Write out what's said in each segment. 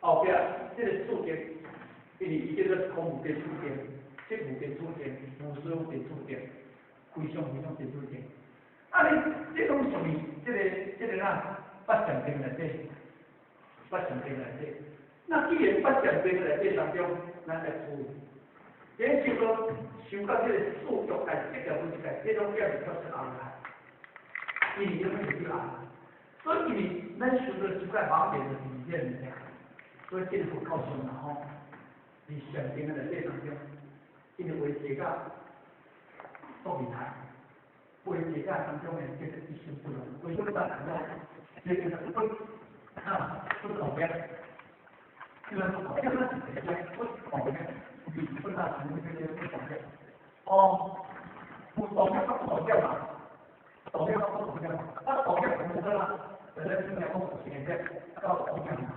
後壁這个四經，因為伊叫做空無邊處定，識無邊處定，無所有邊處定，非想非想邊處定。啊，你這攏屬於這個哪八禪定內底，八禪定內底。那既然八禪定內底當中，咱來注意，這修到修到這个四欲界、色界、無色界，這攏叫做出阿羅漢，因為這攏是叫阿羅漢。所以因為咱修到修到方便就是這個物件，所以這個佛教上啦吼，佇禪定的內底當中，因為話坐甲足厲害，話坐甲當中呢叫做一心不亂，話做甲當中，這叫做不啊不動搖，叫做不動搖，不動搖，不大成這個不動搖，哦，不動搖不動搖嘛，動搖不動搖嘛，啊動搖唔得啦。本來是講現在到動搖嘛，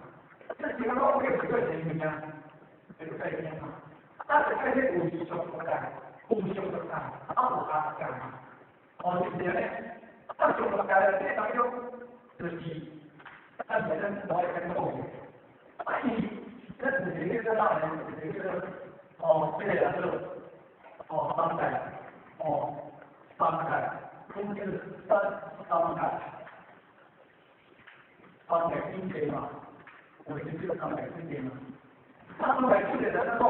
這幾個老百姓個人物啊，這個概念嘛，啊，這個是無相不界，無相不界，啊無阿界嘛，哦，就是這樣咧，啊相不界這當中就是咱本身都會跟講的，啊伊，這是一個哪呢？一個哦，這個叫做哦三界，哦三界，中間是三界。三界天地嘛，我們叫三界天地嘛。三界天地來講，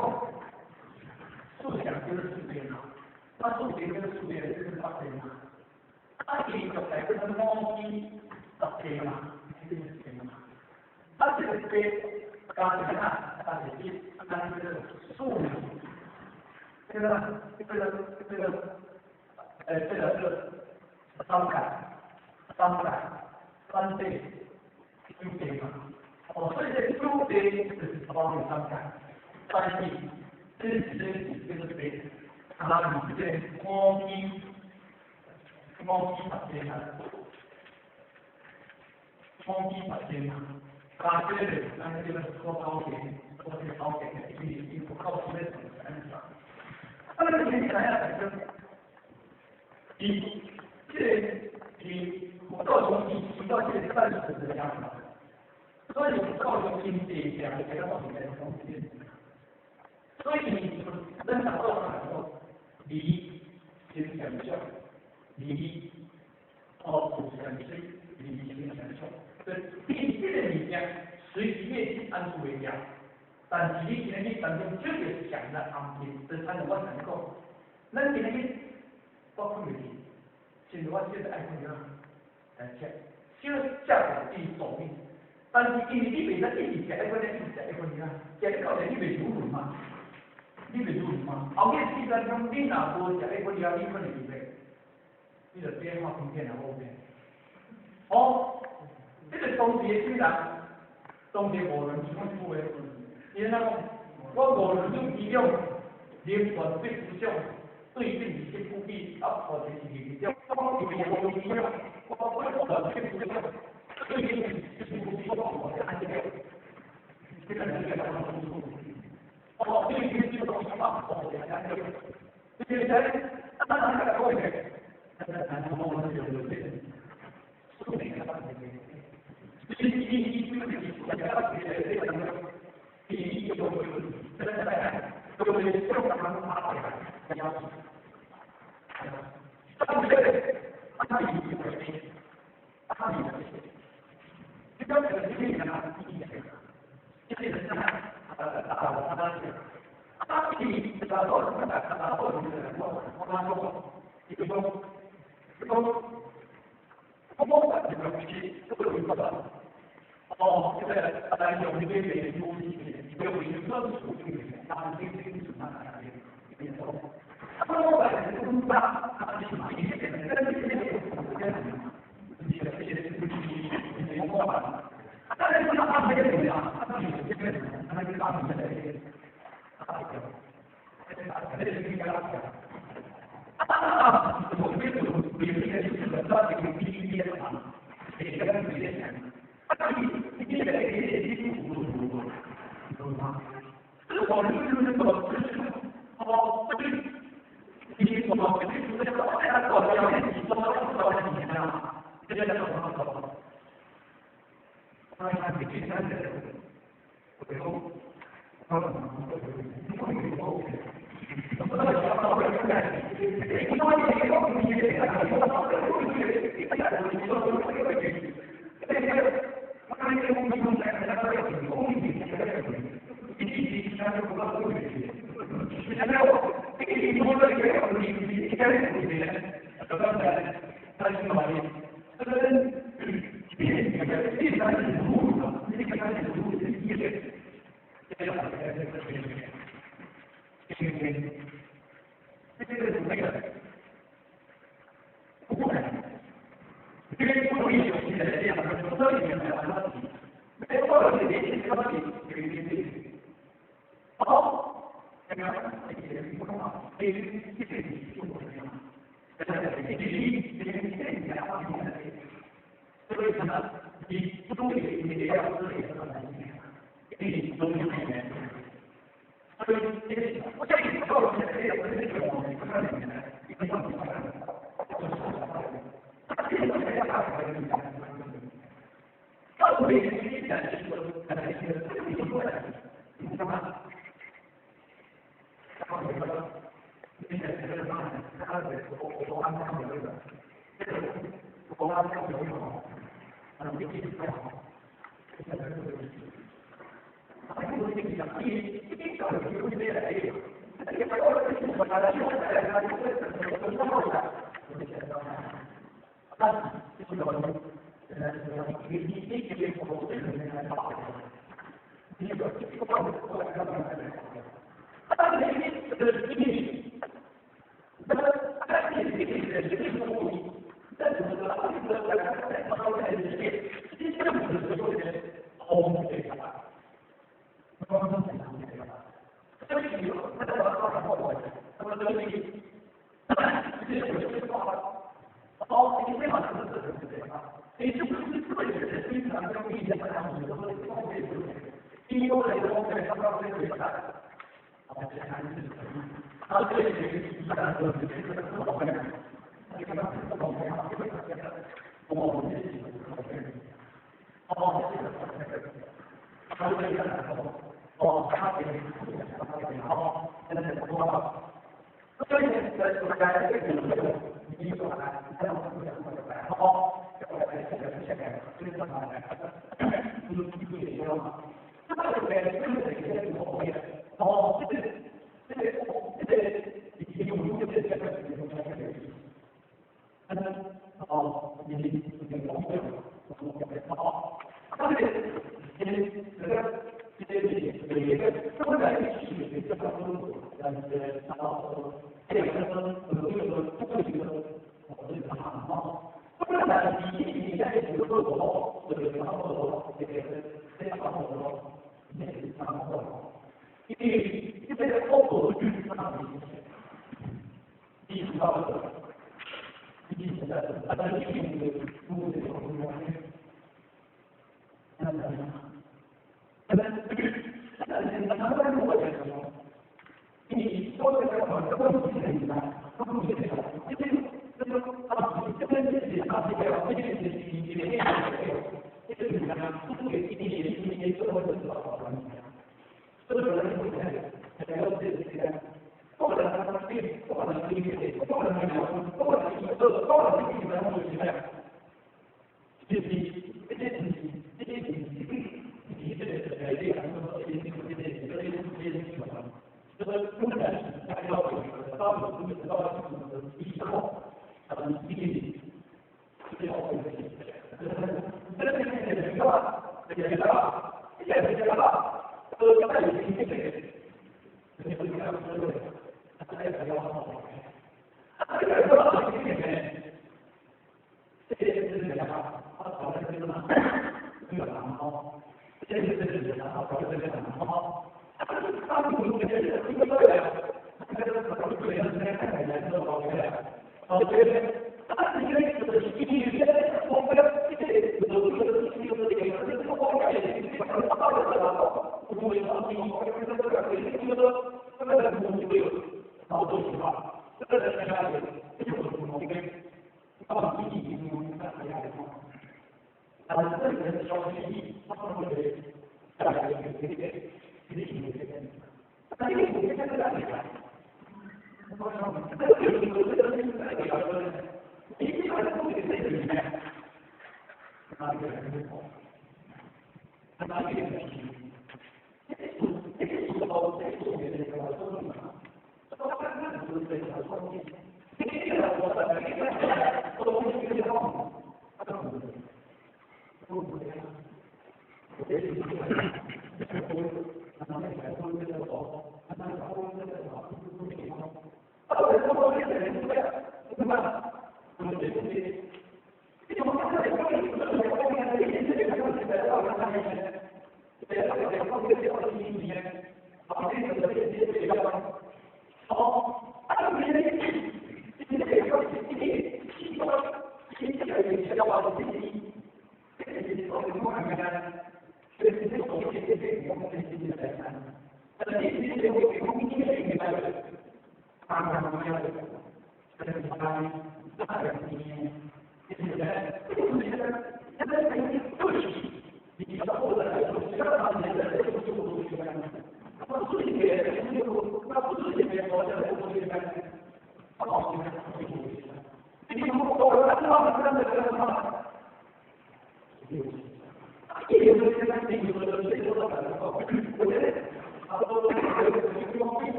四想就是四天嘛，啊四天就是四天就是八天嘛，啊地獄來叫做五機十地嘛，這個是嘛。啊這個八加一個哪？加一個一，加一個數，這個這個這個，這個這個三界，三界，三地。九地嘛，哦，所以這九地就是包含三界，三地，這是這是叫做八，啊，是這個五機，五機十地啊，五機十地嘛，加這個，咱這個說高地，說這個高地，因為伊不靠什麼什麼安怎，啊，咱今天來講，伊這個伊佛教中伊提到這個三世的樣子。所以教育經濟上，就講是來講所以，咱講到講離心相續，離哦有相隨，離心相續。對，這個物件隨時會安住袂掉，但是你今日當中這個想的安定，就親像我同你講，咱今日我困袂去，現在我現在愛困覺，來食，少食就伊壽命。但是因為你袂使一直食，一困一直食一困啊，食到後你袂如輪嘛？你袂如輪嘛？後尾時間中，你若無食一困了，你可能就會，你就變化變變啊，無變。哦，這個當時的什麼人？當時無論是講句話，伊按怎講？我無論種幾種，靈魂必思想，對境是不比，啊，或者是二種，我無論幾種，我我必思想，對境是不比，我按這個，這個人個哦，對境是什麼？哦，這個人，那那個過去，那那我們就有這個，數理的問題。你你你你你你你你哦，這個啊，用這個用用用那個數據，那這個是哪來的？啊，我來是公家，啊，是嘛？